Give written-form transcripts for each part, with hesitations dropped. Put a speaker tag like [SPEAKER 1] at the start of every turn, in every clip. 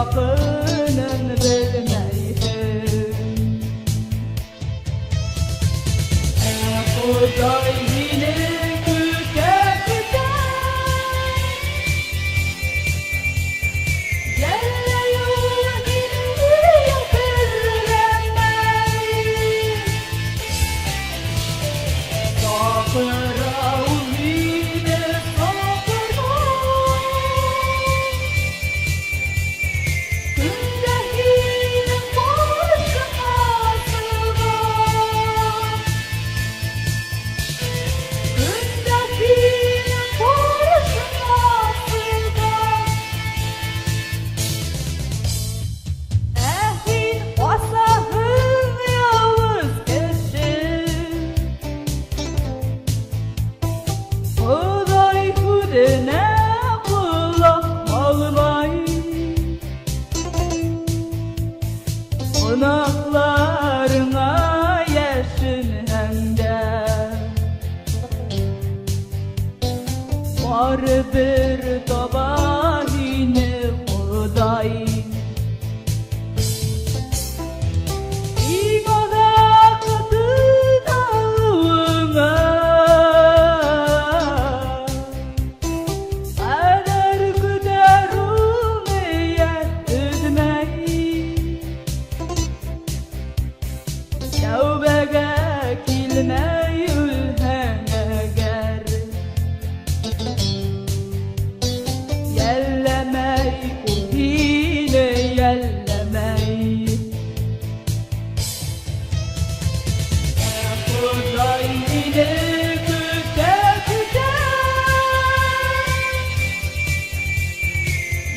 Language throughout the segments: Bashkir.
[SPEAKER 1] яҡынын белмәйһең. Ә Хоҙай һине көтә, көтә. Йәлләй ул һине, йәлберләмәй. Саҡыра ул һине, саҡыра. Көн дә һинең ҡаршыңа сыға. Көн дә һинең ҡаршыңа сыға. Ә һин ҡасаһың, яуыз кеше. Хоҙай һүҙенә ҡолаҡ һалмай. Гонаһларыңа йәшенһәң дә, барыбер таба һине Хоҙай. Иң аҙаҡ тын алыуыңа ҡәҙәр көтәр ул ниәт өҙмәй. Тәүбәгә килмәй үлһәң әгәр, йәлләмәй ул һине, йәлләмәй. Ә Хоҙай һине көтә, көтә.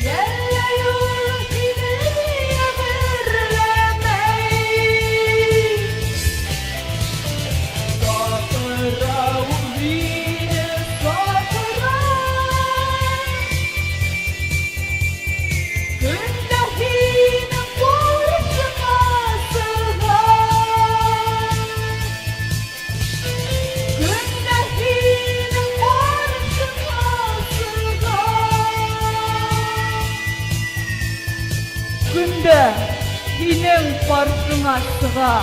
[SPEAKER 1] Йәлләй ул һине, йәберләмәй. Саҡыра ул һине, саҡыра. Көн дә һинең ҡаршыңа сыға. Көн дә һинең ҡаршыңа сыға. Көн дә һинең ҡаршыңа сыға.